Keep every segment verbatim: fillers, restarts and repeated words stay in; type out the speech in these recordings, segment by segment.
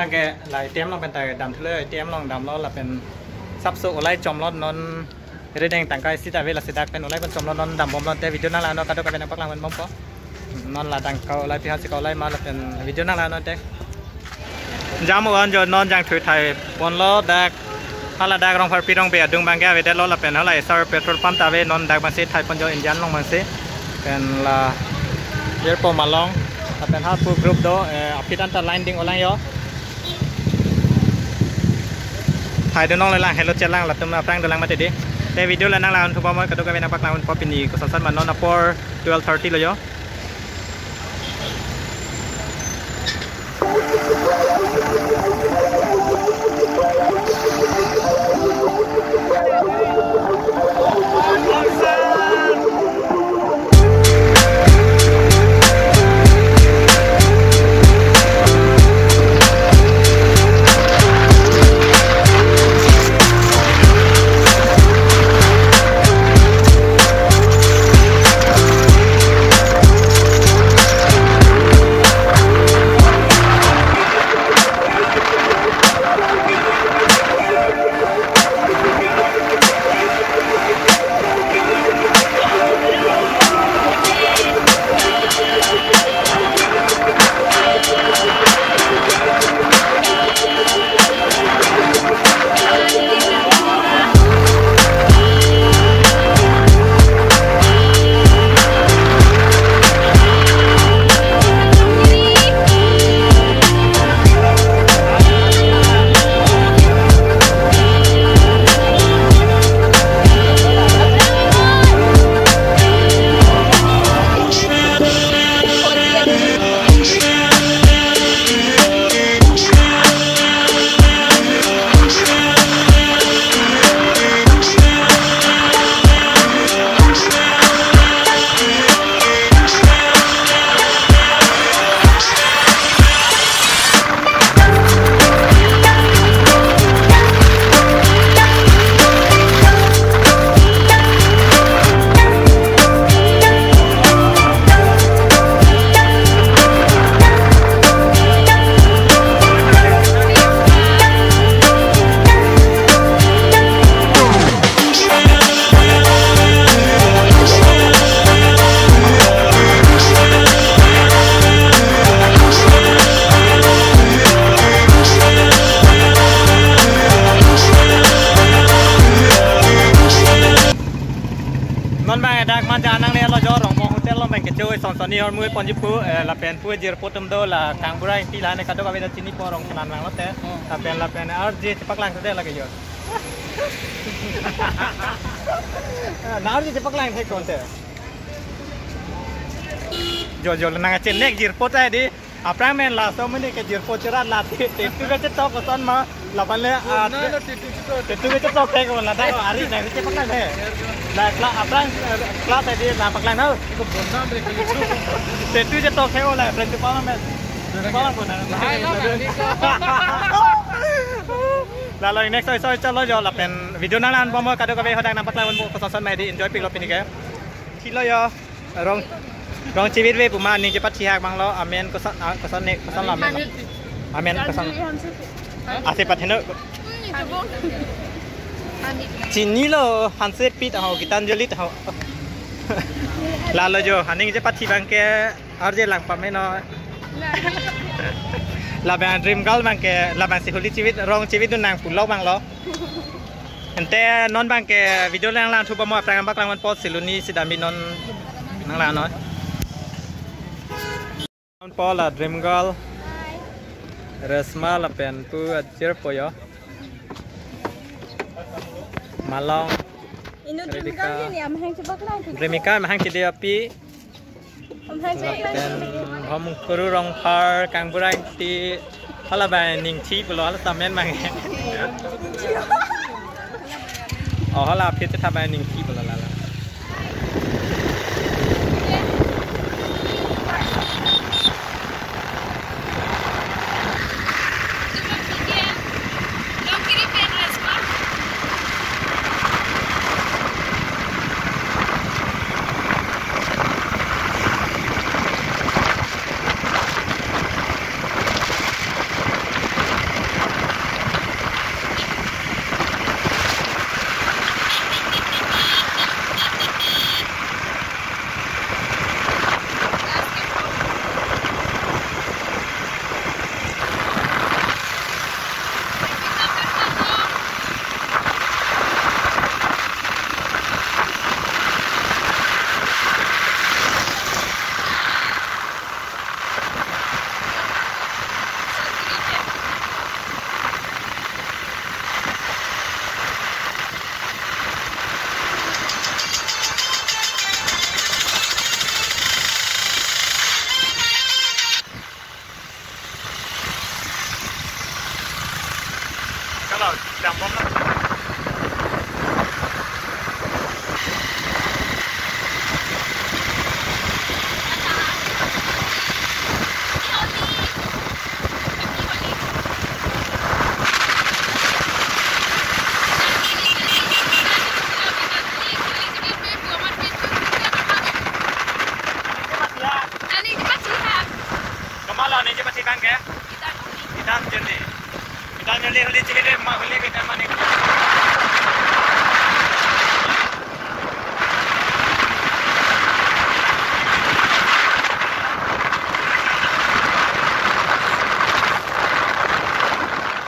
Ke la A T M along pen ta damthulo, A T M along damlo lapen sapso olai chomlo, non rideng tangka isi ta ave, lasi dak pen olai pen chomlo, non dambomlo, te video nanglang-anlo, kadokave nangpaklang pen bompo. Non ladak ka olai, pihasi ka olai ma lapen video nanglang-anlo te. Jam-o-an jo non jangthu thai ponlo dak. Hala dak Rongpharpi Rongbe adung abangke avedetlo lapen hala Essar petrol pump ta ave, non dak abangsi thai pon jo, Indian along abangsi. Pen la jirpo malong lapen ha pu group do, eh, aphi than ta line ding-olang jo. Thai do nong le lang, helo chelang, latum aphrang dolang mati di. Te video le nanglang-an thupo mo, kadokave nangpaklang bompo, pini kosonson ma, non apor twelve thirty lo jo. Non abang dak manja nanglelo jo, Rongbong Hotel along abang kecho, son sonni hormu ponji pu, eh, lapen pu jirpo atum do, la Kangbura Ingti la ne kadokave ta chinipo, rong senan vanglote. Oh. Lapen, lapen arje chepaklang te lake jo. Na arje chepaklang thek konte. Jo, jo, nangchenek jirpo ta di. Aphrang men laso amonit ke jirpo cherat la te, te tu ke chetok koson ma, lapen le, ah, Bona lo te tu chetok. Te tu ke chetok thek ko la dak ari nangchepaklang he. La kla aphrang, eh, kla ta di nangpaklang na. Iko bona bre ke itu. Te tu chetok thek ko la, friend tu palang men. Palang bona. Hai, lo kali ko. Lalo next soi soi chalo jo lapen video nanglang bompo, kadokave hadak nangpaklang bompo, koson son ma di, enjoy piklo pini ke. Thilo jo. Rong, rong chivit ve pu ma, aning chepathi hak abang lo, amen koson, ah, koson ne, koson lo amen. Amen koson. Ase patheno. Chinilo, Hanse Pit ho, Gitanjali ho. Lalo jo, aning chepathi abangke, arje lang pameno. Labang Dream Girl abangke, labangsi holi chivit, rong chivit dun nang pulo abang lo. Ante non abangke video nanglang thupo mo, aphrang nangpaklang bompo, Siloni Sidambi non nanglang non. Bompo la Dream Girl. Resma lapen pu ajirpo jo. Malong. Ino Dream Girl Rebecca. Ini amahang chepaklang. Dreamika amahang chede api. Lapen Hom Kuru Rongphar, Kangbura Ingti, hala bai ningthi pulo, hala samen mang. Oh, hala aphi ta bai ningthi pulo lala.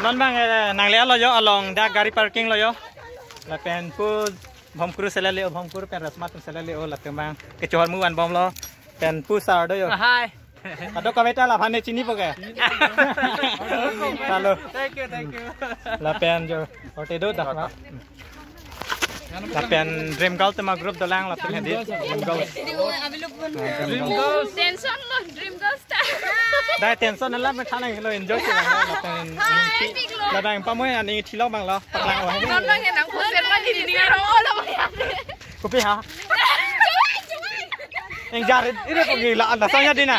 Non bang, eh, nangle-lo jo, along dak gari parking lo jo. Lapen pu Bhomkuru selele o, Bhomkuru pen Rasmat selele o, lapen bang kechohor mu vanbomlo. Pen pu sar do jo. Hi. Kadokave ta laphan ne chinipo ke. Hello. Thank you, thank you. Lapen jo, orte do dak ma. Lapen Dream Girl tema group dolang lapen hedi. Dream Girl. Dream Girl. Tension lo, Dream Girl star. Dai tension alam me thana lo, enjoy ke lang lapen. Hi, epic lo. Labang pamoi ani thilo bang lo. Paklang lo. Non lo ke nang poster ma di ni ngarong lo ya. Kopi ha? Chumai, chumai. Eng jarit ire ko gila anda saya di na.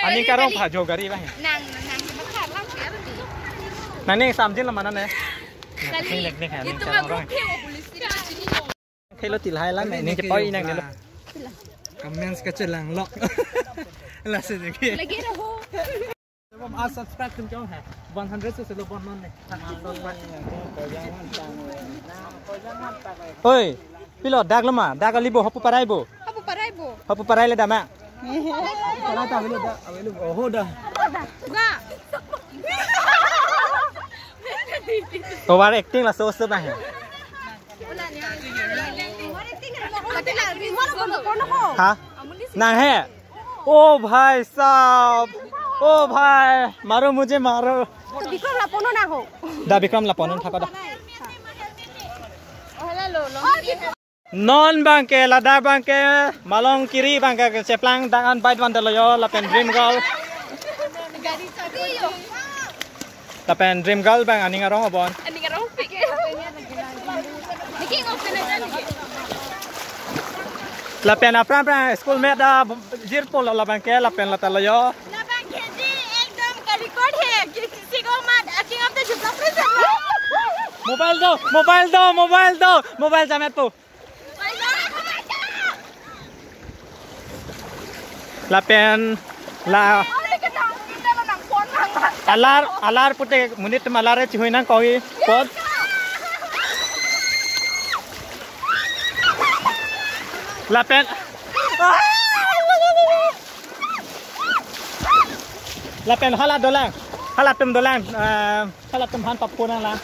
Ani karong pha jo gari bang. Nang, nang, nang, nang, nang, nang. Nang ni samjin lo mana ne? Kali. Nek, nek, nek, itu nek, mah karong. Grup ke police station. Khelo til hai lang, ning chepoi nang delo. Comments kachelang lo. Lasi deki. Lagi raho. Bom, ah, subscribe tum kya hai? One hundred se selo bon non ne. Oi, pilo dak lama, dak ali bo, hapu parai bo. Hapu parai bo. Hapu parai le dama. Parai ta avelo da, avelo. Oho da. Ga. Over acting laso se bang. Ha? Nang he? ओ भाई साहब, ओ भाई, मारो मुझे मारो। तो विक्रम ला पोनो ना हो। Da Bikram la ponon thaka da. Non bang ke, ladak bang ke, Malong Kiri bang ke, cheplang dangan bait van delo jo, lapen Dream Girl. Lapen Dream Girl bang aning arong obon. Aning arong pik. Lapen aphrang aphrang school mate da jirpo lo labang ke, lapen lata lo jo. Labang ke ji ekdom ka record hai, ki-, kisi ko mat, a king of the Jupla present lo. Mobile do, mobile do, mobile do, mobile jamet po. Lapen la alar, alar pute monit atum alar chihui nang kohi pot. Lapen lapen hala dolang, halatum dolang, eh, Hala tum han papu nang lang.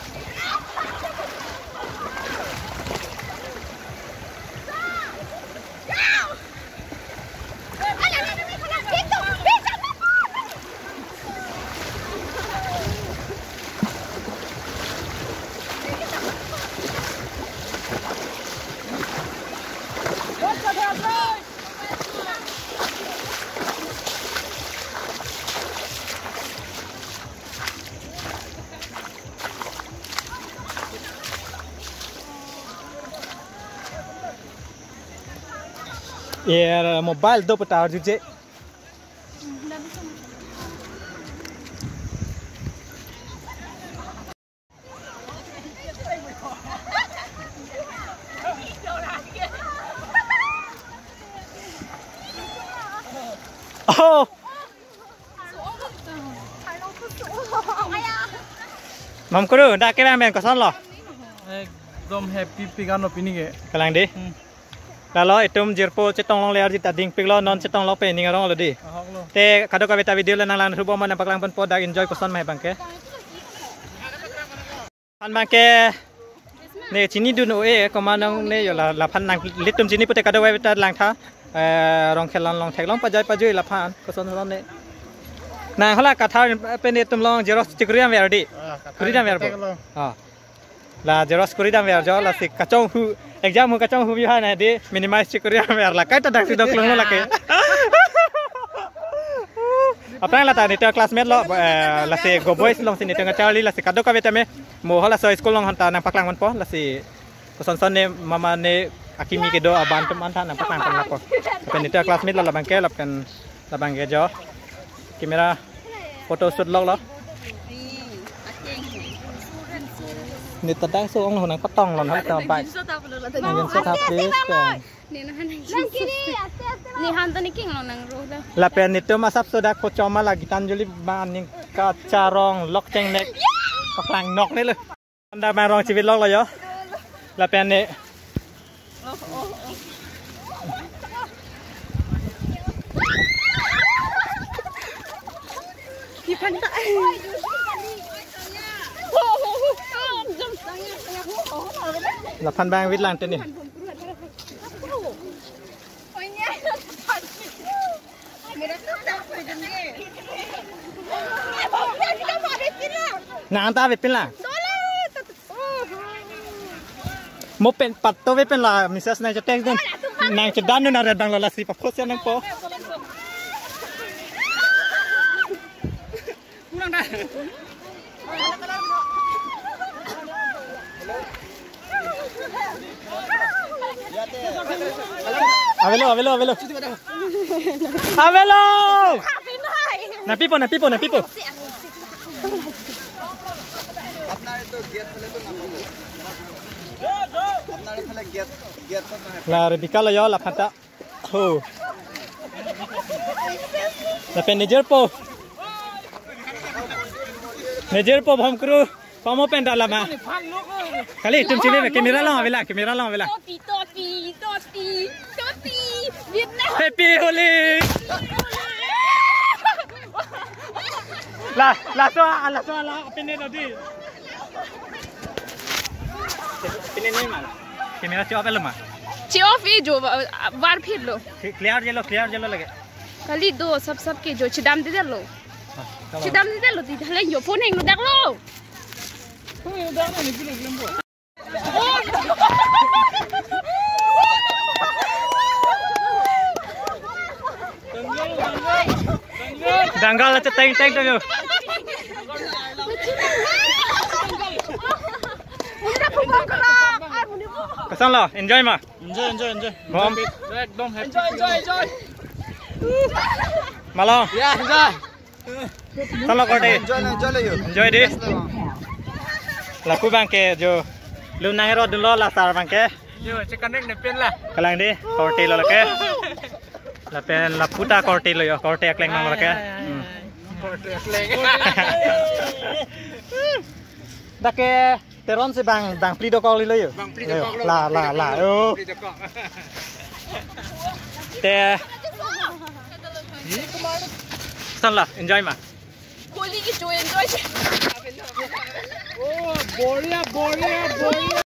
Yer mobile do pu ta arjuje. Oh. Bhomkuru, dak kevang pen kosonlo? Ekdom happy pik ano pini ke. Kalang di. Hmm. Lalo itum jirpo chetong longle arjit ading piklo, non chetong longpe ning aronglo di. Ahok lo. Te kadokave ta video le nanglang thubo ma nangpaklang ponpo, dak enjoy koson ma bang ke. Aphan bang ke ne chinidun o-e, komat nong ne jo la, laphan nanglitum chini pute kadokave ta langtha. Eh, rong khelon long theklong pajai pajui laphan koson ron ne. Nang hala Kathar pen itum along xerox chikuri dam ver di. Ah, Kathar kuri dam ver bo. Tek lo. Ah. La xerox kuri dam ver jo, lasi kachonghu, exam hu kachonghu bi hai na di, minimize chikuri dam ver la, kaita dak si doklong lo lake. Aphrang lata nelitum classmate lo, eh, lasi Go Boys alongsi nelitum kacharli, lasi kadokave tame mo halaso school along aphanta nangpaklang ponpo, lasi kosonson ne mama ne akimi kedo aban atum aphanta nangpaklang pon lapo. Lapen nelitum classmate lo labang ke, lapen labang ke jo. Camera photo shoot lok lo. Ne ta dak so ong lo nangpatong lo na ta bai. Nang so ta please. Nang kiri, aste aste. Ni han ta ni king lo nang ro da. Lapen nelitum asapso dak kochoma la Gitanjali ma aning kacharong lok chengnek. Paklang nok ne lo. Anda marong chivit lok lo yo. Lapen ne. Laphan bang vit lang tene. Nang ta avepin lang. Mo pen patto ave pen la Mrs. nang chetek dun. Nang chedan dun aret bang lo lasi paphos ya nangpo. Avelo, avelo, avelo. Avelo. Nangpipo, nangpipo, nangpipo. La Rebecca lo yo laphanta. Ho. Lapen nejirpo. Nejirpo bom kru. Pamo pen dala ma. Kali itum chili camera long avela, camera long avela. Topi, topi, topi, topi. Vietnam. Happy Holi. La, la so, la so, la pine dodi. Pine ni ma. Camera che-off lo ma. Che-off e jo, var phir lo. Clear jelo, clear jelo lage. Kali do sap sap ke jo chedam de lo. Chedam de lo ti thale yo phone heng lo dak lo. Dangal acha teng teng teng. Koson lo, enjoy ma? Enjoy, enjoy, enjoy. Bom. Ekdom happy. Enjoy, enjoy, enjoy. Malo. Ya, enjoy. Talo korte. Enjoy, enjoy lo yo. Enjoy di. Lapu bangke jo. Lu nang ro dunlo la sar bangke. Yo, chicken ring ne pen la. Kalang di, korte lo lake. Lapen lapu ta korte lo yo, korte akleng nang lake. Hmm. Korte akleng. Dak ke Teron si bang, bang phli dokok lo yo. Bang phli dokok lo. La, la, la. Oh. Phli dokok. Te. Koson la, enjoy ma? Holi ke jo enjoy. Oh, बढ़िया, बढ़िया, बढ़िया.